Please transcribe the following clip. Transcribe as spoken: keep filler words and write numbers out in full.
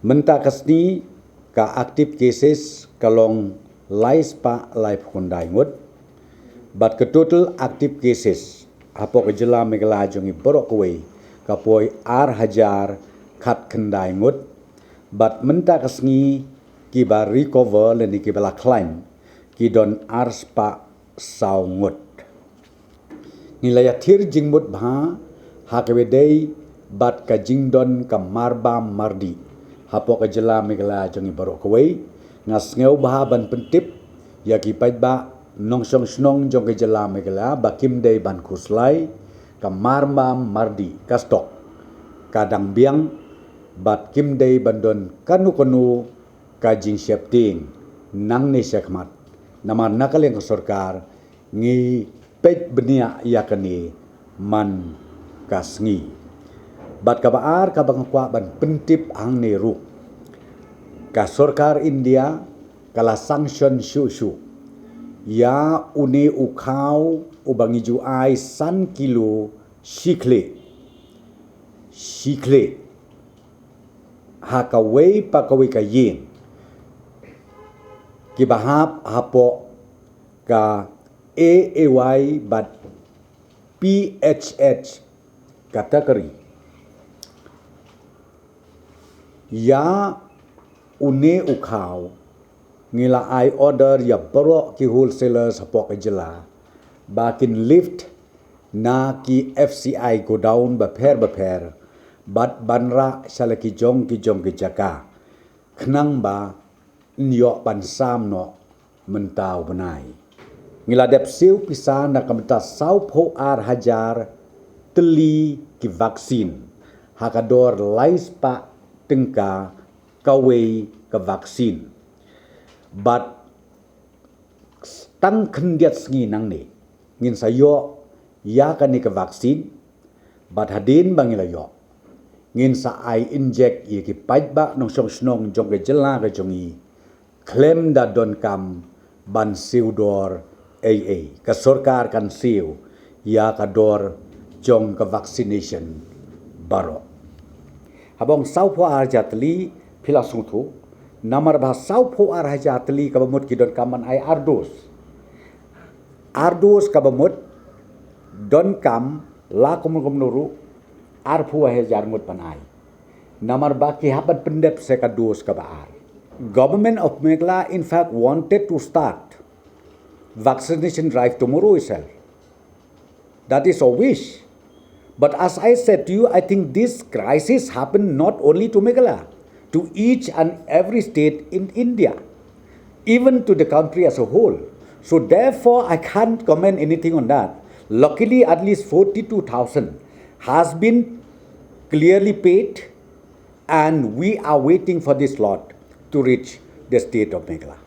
Mynta ka sngi ka active cases ka long lai spah laiphew khyndai ngut. Bad ka total active cases hapoh ka jylla Meghalaya jong ngi baroh kawei ka poi ar hajar khat khyndai ngut. Bad mynta ka sngi kiba recover lane kiba la khlaiñ ki don ar spah saw ngut. Ngi la ïathir jingmut bha ha kaba ïadei bad ka jingdon ka marbam mardih hapoh ka jylla Meghalaya jong ngi baroh kawei. Nga sngew bha ban pyntip ïa ki paidbah nongshong shnong jong ka jylla Meghalaya ba kim dei ban khuslai, ka marbam mardih ka stok ka dang biang bad kim dei ban don kano kano ka jingsheptieng nangne shakhmat. Namar na ka liang ka sorkar ngi peit bniah ïa kane man ka sngi. Bad kaba ar kaba nga kwah ban pyntip hangne ruh, ka sorkar India ka la sanction shuh shuh ïa une u khaw uba ngi ju ai san kilo shi khlieh, shi khlieh ha kawei pa kawei ka ïing kiba hap hapoh ka A A Y bad P H H category. Ïa une u khaw ngi la ai order ïa baroh ki wholesalers hapoh ka jylla ba kin lift na ki F C I godown bapher bapher bad ban rah sha la ki jong ki jong ki jaka khnang ba yn ïoh ban sam noh mynta u bnai. Ngi la dep siew pisa na ka bynta sawphew ar hajar tylli ki vaccine ha ka dor lai spah tyngka kawei ka vaccine. Bad tang khyndiat sngi nangne ngin sa ïoh ïa kane ka vaccine. Bad hadien ba ngi la ïoh ngin sa ai inject ïa ki paidbah nongshong shnong jong ka jylla ka jong ngi khlem da donkam ban siew dor ei ei. Ka sorkar kan siew ïa ka dor jong ka vaccination baroh. Haba ong sawphew ar hajar tylli phi la sngewthuh, namar ba sawphew ar hajar tylli kaba mut ki donkam ban ai ar dos. Ar dos kaba mut donkam la kumno kumno ruh arphew hajar ngut ban ai. Namar ba ki hap ban pyndep sa ka dos kaba ar. Government of Meghalaya in fact wanted to start vaccination drive tomorrow itself. That is our wish. But as I said to you, I think this crisis happened not only to Meghalaya, to each and every state in India, even to the country as a whole. So therefore, I can't comment anything on that. Luckily, at least forty-two thousand has been clearly paid, and we are waiting for this lot to reach the state of Meghalaya.